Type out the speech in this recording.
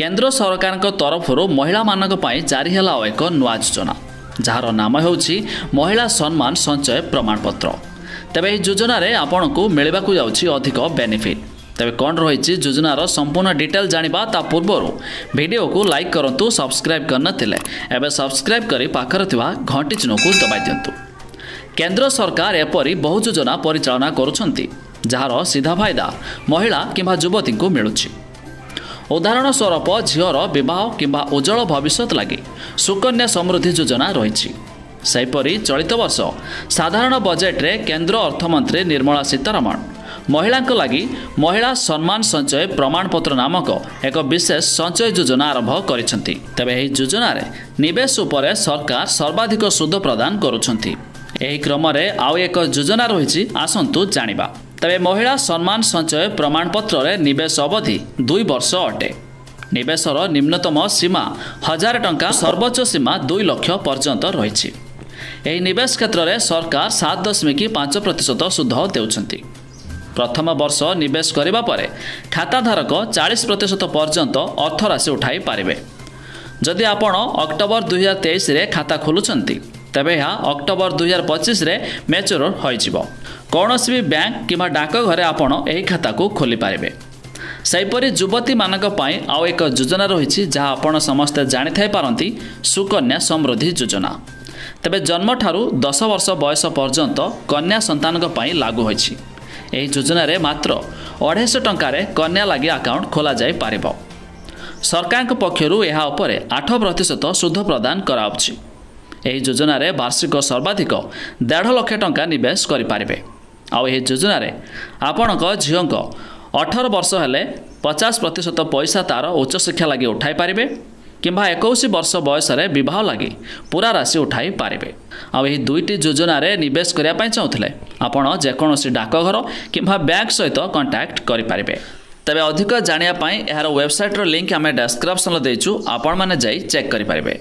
କେନ୍ଦ୍ର ସରକାରଙ୍କ ତରଫରୁ ମହିଳାମାନଙ୍କ ପାଇଁ ଜାରି ହେଲା ଏକ ନୂଆ ଯୋଜନା, ଯାହାର ନାମ ହେଉଛି ମହିଳା ସମ୍ମାନ ସଞ୍ଚୟ ପ୍ରମାଣପତ୍ର। ତେବେ ଏହି ଯୋଜନାରେ ଆପଣଙ୍କୁ ମିଳିବାକୁ ଯାଉଛି ଅଧିକ ବେନିଫିଟ୍। ତେବେ କ'ଣ ରହିଛି ଯୋଜନାର ସମ୍ପୂର୍ଣ୍ଣ ଡିଟେଲ୍ ଜାଣିବା ତା ପୂର୍ବରୁ ଭିଡ଼ିଓକୁ ଲାଇକ୍ କରନ୍ତୁ। ସବସ୍କ୍ରାଇବ୍ କରିନଥିଲେ ଏବେ ସବସ୍କ୍ରାଇବ୍ କରି ପାଖରେ ଥିବା ଘଣ୍ଟି ଚିହ୍ନକୁ ଦବାଇ ଦିଅନ୍ତୁ। କେନ୍ଦ୍ର ସରକାର ଏପରି ବହୁ ଯୋଜନା ପରିଚାଳନା କରୁଛନ୍ତି, ଯାହାର ସିଧା ଫାଇଦା ମହିଳା କିମ୍ବା ଯୁବତୀଙ୍କୁ ମିଳୁଛି। ଉଦାହରଣ ସ୍ୱରୂପ, ଝିଅର ବିବାହ କିମ୍ବା ଉଜ୍ଜଳ ଭବିଷ୍ୟତ ଲାଗି ସୁକନ୍ୟା ସମୃଦ୍ଧି ଯୋଜନା ରହିଛି। ସେହିପରି ଚଳିତ ବର୍ଷ ସାଧାରଣ ବଜେଟ୍ରେ କେନ୍ଦ୍ର ଅର୍ଥମନ୍ତ୍ରୀ ନିର୍ମଳା ସୀତାରମଣ ମହିଳାଙ୍କ ଲାଗି ମହିଳା ସମ୍ମାନ ସଞ୍ଚୟ ପ୍ରମାଣପତ୍ର ନାମକ ଏକ ବିଶେଷ ସଞ୍ଚୟ ଯୋଜନା ଆରମ୍ଭ କରିଛନ୍ତି। ତେବେ ଏହି ଯୋଜନାରେ ନିବେଶ ଉପରେ ସରକାର ସର୍ବାଧିକ ସୁଧ ପ୍ରଦାନ କରୁଛନ୍ତି। ଏହି କ୍ରମରେ ଆଉ ଏକ ଯୋଜନା ରହିଛି, ଆସନ୍ତୁ ଜାଣିବା। ତେବେ ମହିଳା ସମ୍ମାନ ସଞ୍ଚୟ ପ୍ରମାଣପତ୍ରରେ ନିବେଶ ଅବଧି 2 ବର୍ଷ ଅଟେ। ନିବେଶର ନିମ୍ନତମ ସୀମା 1000 ଟଙ୍କା, ସର୍ବୋଚ୍ଚ ସୀମା 2 ଲକ୍ଷ ପର୍ଯ୍ୟନ୍ତ ରହିଛି। ଏହି ନିବେଶ କ୍ଷେତ୍ରରେ ସରକାର 7.5% ସୁଧ ଦେଉଛନ୍ତି। ପ୍ରଥମ ବର୍ଷ ନିବେଶ କରିବା ପରେ ଖାତାଧାରକ 40% ପର୍ଯ୍ୟନ୍ତ ଅର୍ଥରାଶି ଉଠାଇ ପାରିବେ। ଯଦି ଆପଣ ଅକ୍ଟୋବର 2023ରେ ଖାତା ଖୋଲୁଛନ୍ତି, ତେବେ ଏହା ଅକ୍ଟୋବର 2025ରେ ମ୍ୟାଚୁର ହୋଇଯିବ। କୌଣସି ବି ବ୍ୟାଙ୍କ କିମ୍ବା ଡାକଘରେ ଆପଣ ଏହି ଖାତାକୁ ଖୋଲିପାରିବେ। ସେହିପରି ଯୁବତୀମାନଙ୍କ ପାଇଁ ଆଉ ଏକ ଯୋଜନା ରହିଛି, ଯାହା ଆପଣ ସମସ୍ତେ ଜାଣିଥାଇ ପାରନ୍ତି, ସୁକନ୍ୟା ସମୃଦ୍ଧି ଯୋଜନା। ତେବେ ଜନ୍ମଠାରୁ 10 ବର୍ଷ ବୟସ ପର୍ଯ୍ୟନ୍ତ କନ୍ୟା ସନ୍ତାନଙ୍କ ପାଇଁ ଲାଗୁ ହୋଇଛି। ଏହି ଯୋଜନାରେ ମାତ୍ର 250 ଟଙ୍କାରେ କନ୍ୟା ଲାଗି ଆକାଉଣ୍ଟ ଖୋଲାଯାଇପାରିବ। ସରକାରଙ୍କ ପକ୍ଷରୁ ଏହା ଉପରେ 8% ସୁଧ ପ୍ରଦାନ କରାଯାଉଛି। ଏହି ଯୋଜନାରେ ବାର୍ଷିକ ସର୍ବାଧିକ 1.5 ଲକ୍ଷ ଟଙ୍କା ନିବେଶ କରିପାରିବେ। ଆଉ ଏହି ଯୋଜନାରେ ଆପଣଙ୍କ ଝିଅଙ୍କ 18 ବର୍ଷ ହେଲେ 50% ପଇସା ତା'ର ଉଚ୍ଚଶିକ୍ଷା ଲାଗି ଉଠାଇ ପାରିବେ, କିମ୍ବା 21 ବର୍ଷ ବୟସରେ ବିବାହ ଲାଗି ପୁରା ରାଶି ଉଠାଇ ପାରିବେ। ଆଉ ଏହି ଦୁଇଟି ଯୋଜନାରେ ନିବେଶ କରିବା ପାଇଁ ଚାହୁଁଥିଲେ ଆପଣ ଯେକୌଣସି ଡାକଘର କିମ୍ବା ବ୍ୟାଙ୍କ ସହିତ କଣ୍ଟାକ୍ଟ କରିପାରିବେ। ତେବେ ଅଧିକ ଜାଣିବା ପାଇଁ ଏହାର ୱେବସାଇଟ୍ର ଲିଙ୍କ୍ ଆମେ ଡେସ୍କ୍ରିପ୍ସନ୍ରେ ଦେଇଛୁ, ଆପଣମାନେ ଯାଇ ଚେକ୍ କରିପାରିବେ।